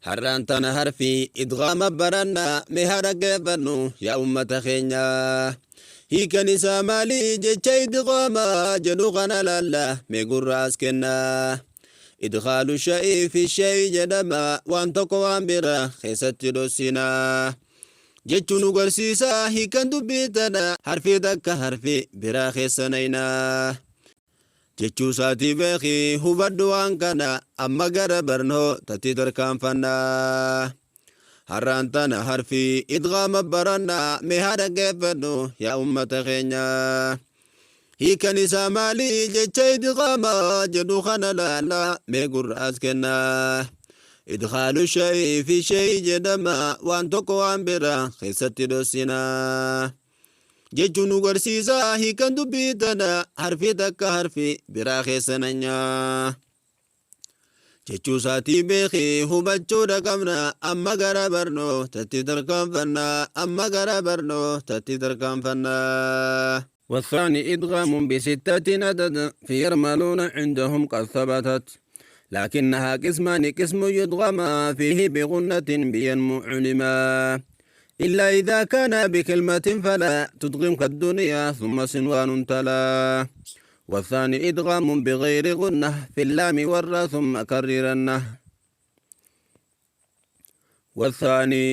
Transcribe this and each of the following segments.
Har'aan tana harfii idghaama baranna, mee haa dhaggeeffannu yaa ummata keenya. Hiikan isaa maali jecha idghaama jedhu kana laalla, mee gurra as kenna. Idkhaalu shay'i fi shay'i jedhama, waan tokko waan bira keessatti dhossina jechuu nu garsiisa. Hiikan dubbii tana harfii takka harfii biraa keessa nayna jechuu isaatii. Beeki, hubadhu waan kana. Amma gara barnootatti tarkaanfanna. Har'aan tana harfii idghaama baranna, mee haa dhaggeeffadhu yaa ummata keenya. Hiikan isaa maali jecha idghaama jedhu kana laala, mee gurra as kenna. Idkhaalu shay'i fi shay'i jedhama, waan tokko waan bira keessatti dhossina jechuun nu garsiisa. Hiikan dubbii tana harfii takka harfii biraa keessa nanyaa jechuu isaatii. Beeki, hubachuudha qabna. Amma gara barnootatti tarkaanfanna. Amma gara barnootatti tarkaanfanna. والثاني إدغام بستة أتت في يرملون عندهم قد ثبتت، لكنها قسمان: قسم يدغم فيه بغنة بينمو علما، إلا إذا كان بكلمة فلا تدغم كالدنيا ثم صنوان تلا. والثاني إدغام بغير غنة في اللام والراء ثم كررنه. والثاني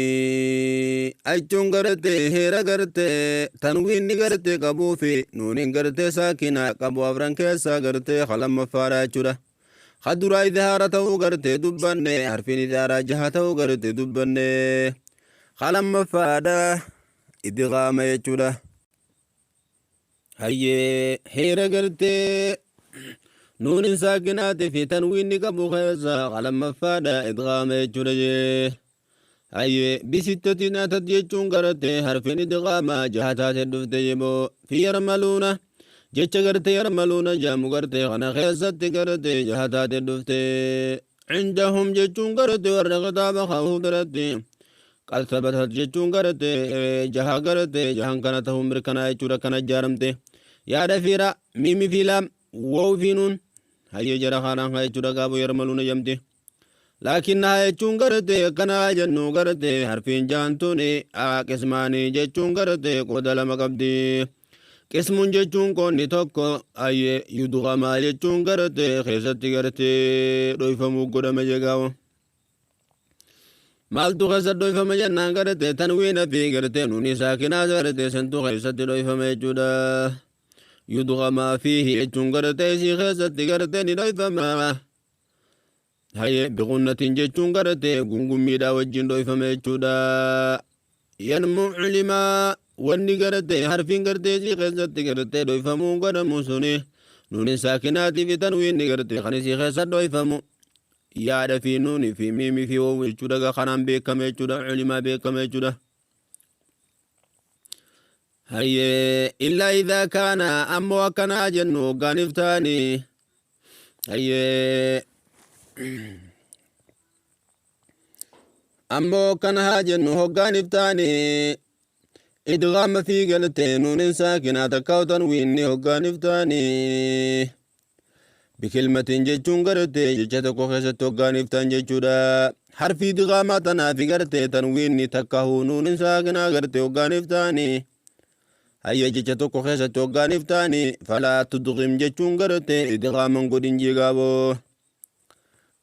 jechuun gartee heera gartee tanwiinni gartee qabuu fi nuuniin gartee saakina qabu afran keessaa gartee lamaffaadha jechuudha. Kaduraa idhaara ta'uu gartee dubbanne, harfiin idhaaraa jaha ta'uu gartee dubbanne, lamaffaadha idghaama jechuudha. Hayyee, heera gartee nuuniin saakinaatii fi tanwiinni qabu keessaa lamaffaadha idghaama jechuudha jee. Hayyee, بستة أتت jechuun gartee harfiin idghaama jaha taate dhufte jeboo في يرملون jecha gartee يرملون jaamu gartee kana keessatti gartee jaha taate dhufte. عندهم jechuun gartee warra kitaaba kaa'uu biratti. قد ثبتت jechuun gartee jaha gartee jahan kana ta'uu mirkanaa jechuudha. Kana ijaaramte yaada fiira miimi fi laam wow fi nuun. Hayyee, jara kanaan haa jechuudha gaabu يرملون jamte. لكنها jechuun gartee akkanaa jennu gartee harfiin jaantuun قسمان jechuun gartee qooda lama qabdi. قسم jechuun qoonni tokko ayyee يدغم jechuun gartee keessatti gartee dhoyfamuu godhama jegaawo. Maaltu keessa dhoyfama jennaan gartee tanwiina fi gartee nuuni saakinaa gartee santu keessatti dhoyfama jechuudha. يدغم فيه jechuun gartee isii keessatti gartee ni dhoyfama. Haye, بغنة jechuun gartee gungummiidhaa wajjin dhoyfame jechuudha. ينمو علم wanni gartee harfiin gartee isii keessatti gartee dhoyfamuu godhamu suni nuuni saakinaatii fi tanwiinni gartee kan isii keessa dhoyfamu yaada fi nuuni fi miimi fi wow jechuudha. Kanaan beekame jechuudha, علم beekame jechuudha. Hayyee, إلا إذا كان ammoo akkanaa jennu hoggaaniif ta'anii. Hayyee, ammoo akkana haa jennu hoggaaniif ta'anii idgaama fi galtee nuunin saakinaa takkaa tanwiinni hoggaaniif ta'anii بكلمة jechuun gartee jecha tokko keessatti hoggaaniif ta'an jechuudha. Harfi idgaamaa tanaa fi gartee tanwiinni takka nuunin saakinaa gartee hoggaaniif ta'anii, hayya, jecha tokko keessatti hoggaaniif ta'anii فلا تدغم jechuun gartee idgaaman godhin jeegaaboo.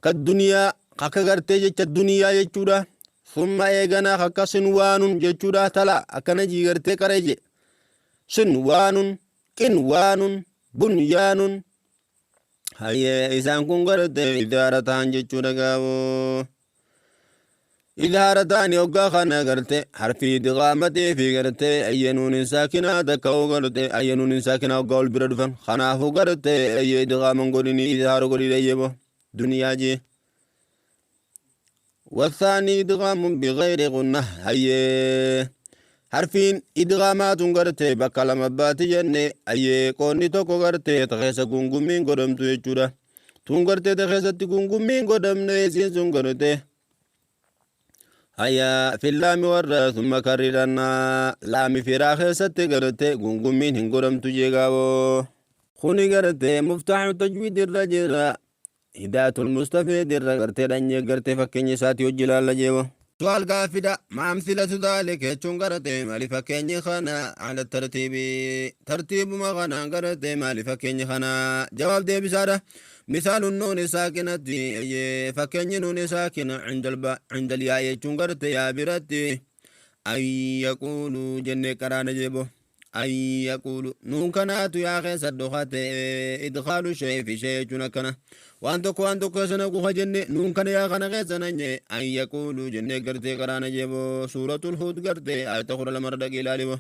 كالدنيا akka gartee jecha duniyaa jechuudha. ثم eeganaa akka صنوان jechuudha. تلا akkana jii gartee qaree je. صنوان، قنوان، بنيان. Hayyee, isaan kun gartee idhaara ta'an jechuudha gaaboo. Idhaara ta'anii hoggaa kana gartee harfii idgaamatee fi gartee ayye nuunin saakinaa takka gartee ayye nuunin saakinaa hoggaa ol bira dhufan, kanaafuu gartee ayye idgaaman godhini idhaara godhini ayyebo duniyaa jee. والثاني إدغام بغير غنة. Hayyee, harfiin idgaamaatun gartee bakka lama baati jenne. Ayyee, qoonni tokko gartee ta keessa gungummiin godhamtu jechuudha. Tun gartee ta keessatti gungummiin godhamne isiin sun gartee hayya في اللام والراء ثم كررن laami firaa keessatti gartee gungummiin hin godhamtu jeegaaboo. Kuni gartee muftaaxu tajwiid irra jira. Hidaayatul Mustafiid irra gartee dhanyee gartee fakkeenya isaatii hojii ilaalla jeema. Su'aal gaaffidha. Ma amthilatu dhaalika jechuun gartee maali fakkeenyi kana ala tartiibii tartiibuma kanaan gartee maali fakkeenyi kana jawaab deebisaadha. Misaalu nuuni saakinatti fakkeenyi nuuni saakina cindal yaa jechuun gartee yaa biratti an yaquulu jennee qaraana jeebo. An yaquulu nuun kanaatu yaa keessa dhokate idkhaalu shay'i fi shay jechuun akkana waan tokko waan tokko keessa naqu ka jenne nuun kana yaa kana keessa nanye an yaquulu jennee gartee qaraana jeeboo suuratul huud gartee ayata 12 irra dhaqii ilaalibo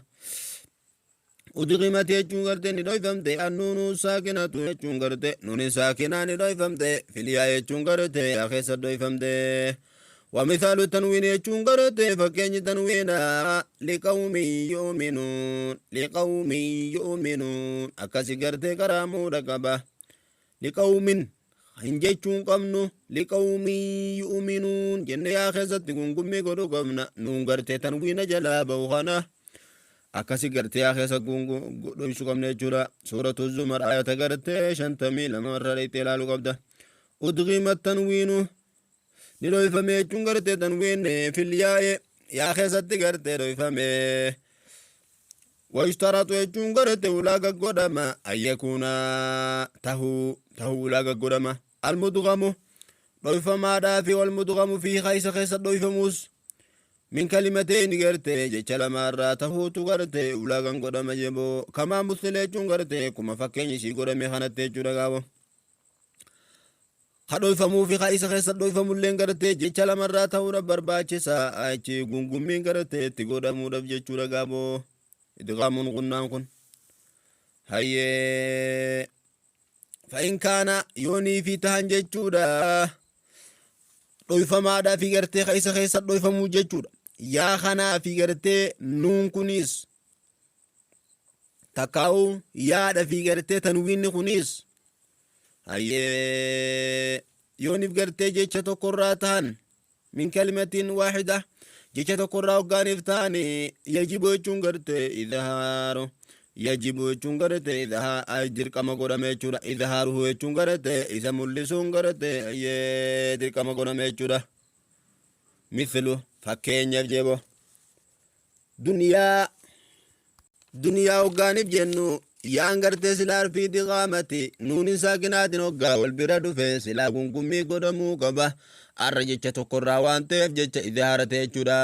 udghimati jechuun gartee ni dhoyfamte annuunu saakinatu jechuun garte nuuni saakinaa ni dhoyfamte filiyaa jechuun garte yaa keessa dhoyfamte. Wamithaalu tanwiin jechuun gartee fakkeenyi tanwiina liqawmin yu'minuun liqawmin yu'minuun akkasi gartee qaraamuudha qaba. Liqawmin hin jechuun qabnu liqawmin yu'minuun jenne yaa keessatti gungummii godhuu qabna nuun gartee tanwiina jalaa ba'u kana akkasi gartee yaa keessa dhoysuu qabna jechuudha. Suuratu Zumar ayata gartee 52 irra dhayxee ilaaluu qabda. Udghima tanwiinu ni dhoyfame jechuun gartee tanwiin fil yaa'e yaa keessatti gartee dhoyfame. Wayushtaratu jechuun gartee ulaaga godhama ayyakuuna tahuu tahuu ulaaga godhama almudgamu dhoyfamaadhaa fi walmudgamu fi keessa keessa dhoyfamuus min kalimateen gartee jecha lamaarraa tahuutu gartee ulaagan godhama jeboo kamaa musile jechuun gartee kuma fakkeenyi isii godhame kanatti jechuudha gaabo. Ka dhoyfamuu fi ka isa keessa dhoyfamulleen gartee jecha lamarraa ta'uudha barbaachisa. Achi gungummiin gartee itti godhamuudhaaf jechuudha gaaboo. Idgaamuun gunnaan kun. Hayyee. Fa'in kaana yoonii fi tahan jechuudha. Dhoyfamaadhaa fi gartee ka isa keessa dhoyfamuu jechuudha. Yaa kanaa fi gartee nuun kunis takkaa'u yaadha fi gartee tanwiinni kunis hayyee yoonif gartee jecha tokkorraa tahan min kalimatin waahida jecha tokkorraa hoggaaniif tahan yajibu jechuun gartee idhaaru yajibu jechuun gartee idhaa dirqama godhame jechuudha idhaaruhu jechuun gartee isa mul'isuun gartee hayyee dirqama godhame jechuudha mithlu fakkeenyaaf jebo Duniyaa duniyaa hoggaaniif jennu yaan gartee silaa arfii diqaamati nuunin saakinaatiin hoggaa wal bira dhufe silaa gungummii godhamuu qaba arra jecha tokkorraa waan ta'eef jecha idhaara ta'e jechuudha.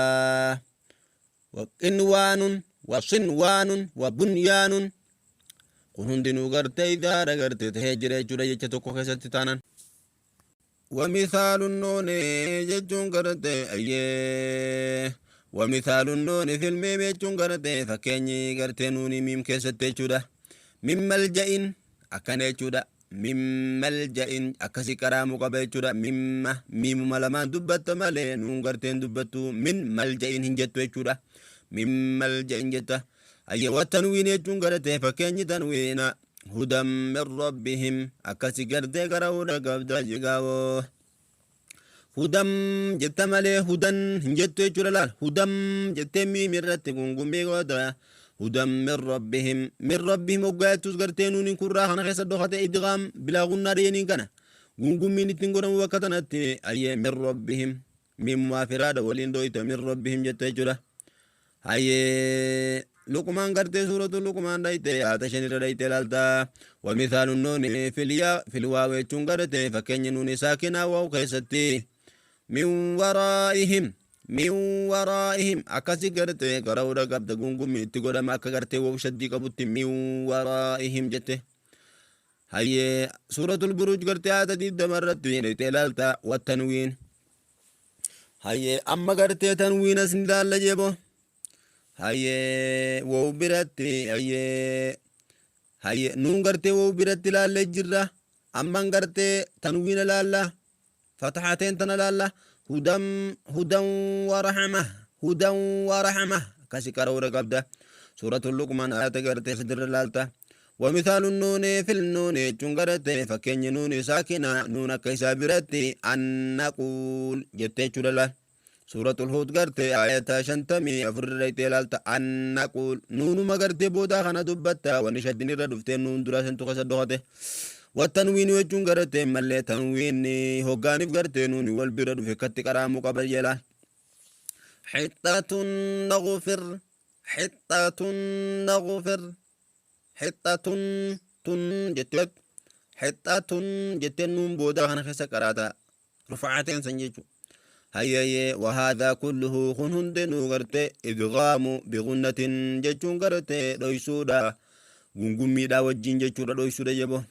Waqinwaanun wasinwaanun wabunyaanun kun hundinuu gartee idhaara gartee ta'ee jira jechuudha jecha tokko keessatti taanan. Wamithaalu nuuni jechuun gartee ayyee wamithaalu nuuni fil miim jechuun gartee fakkeenyi gartee nuuni miim keessatti jechuudha. Min malja'in akkana jechuudha. Min malja'in akkasi qaraamuu qaba jechuudha. Mimma miimuma lamaan dubbatta malee nuun garteen dubbattu min malja'in hin jettu jechuudha. Min malja'in jetta. Ayyee watanwiin jechuun gartee fakkeenyi tanwiina. Hudan min rabbihim akkasi gartee qara'uudha qabda jigaawoo. Hudam jetta malee hudan hin jettu jechuudha laal. Hudam jettee miim irratti gungummii goota. Hudan min rabbihim min rabbihim hoggaa jettus gartee nuuniin kurraa kana keessa dhokate idgaam bilaa gunnaa dheeniin kana. Gungummiin ittiin godhamu bakka tanatti ayyee min rabbihim miimumaa firaadha waliin dhoyta min rabbihim jetta jechuudha. Hayyee Luqmaan gartee suuratu Luqmaan dhayte haata shan irra dhayte laalta. Wamithaalu nuuni filyaa filwaaw jechuun gartee fakkeenya nuuni saakinaa waaw keessatti min waraa'ihim min waraa'ihim akkasi gartee qara'uudha qabda gungummi itti godhama akka gartee waaw shaddii qabutti min waraa'ihim jette. Hayyee suuratul buruuj gartee haata 20 irratti dhayte laalta wattanwiin. Hayyee amma gartee tanwiinas ni laalla jebo. Hayyee wow biratti hayyee hayyee nuun gartee wow biratti laallee jirra. Amman gartee tanwiina laalla. Fatahateen tana laalla. Hudan hudan wa rahama hudan wa rahama akkasi qara'uudha qabda. Suuratul Luqmaan ayata gartee sidirra laalta. Wamithaalu nuuni fil nuuni jechuun gartee fakkeenyi nuuni saakina nuun akka isaa biratti an naquul jettee jechuudha laal. Suuratul Huud gartee ayata 54 irra dhayxee laalta an naquul nuunuma gartee boodaa kana dubbatta wanni shaddin irra dhuftee nuun duraa santu keessa dhokate. Wattanwiinu jechuun gartee mallee tanwiinni hoggaaniif gartee nuuni wal bira dhufe katti qaraamuu qaba jedha. Xixxatun naghfir, xixxatun naghfir, xixxatun tun jettee, xixxatun jettee nuun booda kana keessa qaraata rufaateen san jechuudha. Hayyayyee, wahaadhaa kulluhu kun hundinuu gartee idgaamu bigunnatin jechuun gartee dhoysuudha, gungummiidha wajjin jechuudha, dhoysuudha jebo.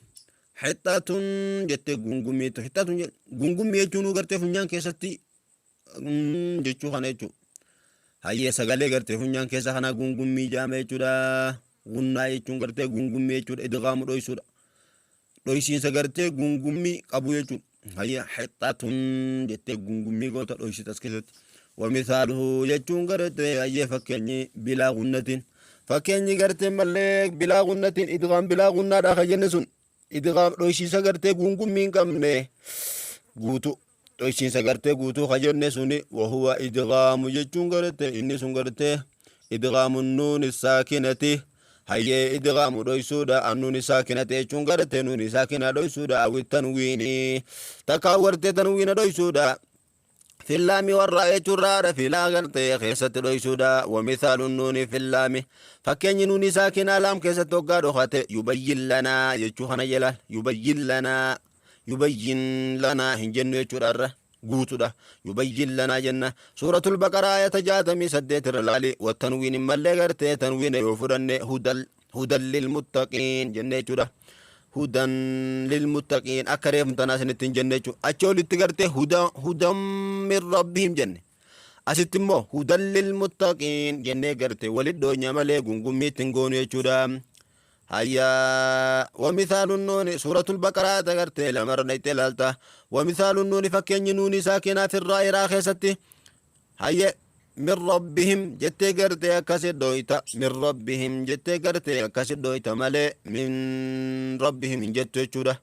Xixxatun jettee gungummiitu, xixxatun gungummii jechuun gartee funyaan keessatti jechuu kana jechuudha. Hayyee, sagalee gartee funyaan keessa kana gungummii jaama jechuudha. Gunnaa jechuun gartee gungummii jechuudha. Idgaamu dhoysuudha. Dhoysiinsa gartee gungummii qabu jechuudha. Hayyee, xixxatun jettee gungummii goota dhoysita as keessatti. Wamisaaluhu jechuun gartee, hayyee, fakkeenyi bilaa gunnatiin. Fakkeenyi gartee mallee bilaa gunnatiin, idgaam bilaa gunnaadha kan jenne sun, idgaam dhoysiinsa gartee gungummii hin qabne guutuu. Dhoysiinsa gartee guutuu kan jenne suni, wahuwa idgaamu jechuun gartee inni sun gartee idgaamu nuuni saakinati. Hayyee, idgaamu dhoysuudha annuuni saakinati jechuun gartee nuuni saakina dhoysuudha, awi tanwiini takkaa gartee tanwiina dhoysuudha, fillaami warraa jechuun raadha filaa gartee keessatti dhoysuudha. Wamithaalu nuuni fillaami, fakkeenyi nuuni saakinaa laam keessatti hoggaa dhokate, yubayyin lanaa jechuu kana jedhaan. Yubayyin lanaa, yubayyin lanaa hin jennu jechuudha, irra guutuudha yubayyin lanaa jenna. Suuratul Baqaraa ayata 68 irra laali. Watanwiin mallee gartee tanwiina yoo fudhanne, hudal, hudan lilmuttaqiin jenne jechuudha. Hudan lilmuttaqiin akka reefum tanaa isinitti hin jenne jechuudha. Achi olitti gartee hudan min rabbihim jenne, asitti immoo hudan lilmuttaqiin jennee gartee walit dhoonya malee gungummiitti hin goonu jechuudha. Hayya, wamithaalu nuuni Suuratul Baqaraa tagartee lamarra dhayxee laalta. Wamithaalu nuuni, fakkeenyi nuuni saakinaa firraa iraa keessatti, hayye, min rabbihim jettee gartee akkasi dhoyta. Min rabbihim jettee gartee akkasi dhoyta malee min rabbihim hin jettu jechuudha.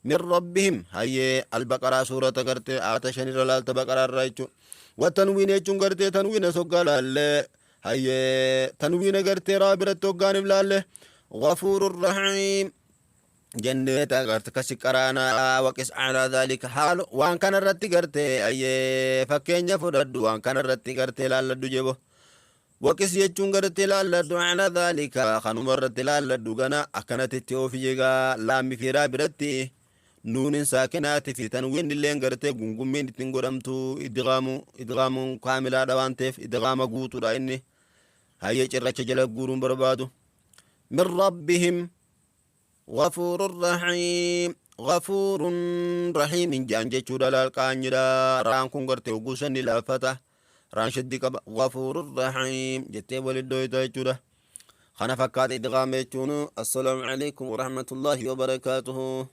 Min rabbihim. Hayyee, Albaqaraa suurata gartee aata 5 irra laalta, Baqaraa irraa jechuudha. Watanwiin jechuun gartee tanwiina soggaa laallee, hayyee, tanwiina gartee raa biratti hoggaaniif laalle, ghafuurur rahiim jennee garte kasi qaraanaa. Waqis alaa dhaalika, haala waan kana irratti gartee, hayyee, fakkeenya fudhadhu, waan kana irratti gartee laalladhu jebo. Waqis jechuun gartee laalladhu, alaa dhaalika kanuma irratti laalladhu. Gana akkanatti itti oofi jegaa laammi firaa biratti nuunin saakinaati fi tanwiin illeen gartee gungummiin ittiin godhamtu, idgaamu, idgaamuun kaamilaadha waan ta'eef, idgaama guutuudha inni. Hayyee, cirracha jala guuruun barbaadu. Min rabbihim, ghafuurun rahiim, ghafuurun rahiim hin jedhan jechuudha. Laal, qaanyidha. Raan kun gartee hogguu sanni laaffata, raan shaddi qaba. Ghafuurun rahiim jettee walit dhoyta jechuudha. Kana fakkaata idgaama jechuun. Assalaamu alaikum warahmatullaahi wabarakaatuhu.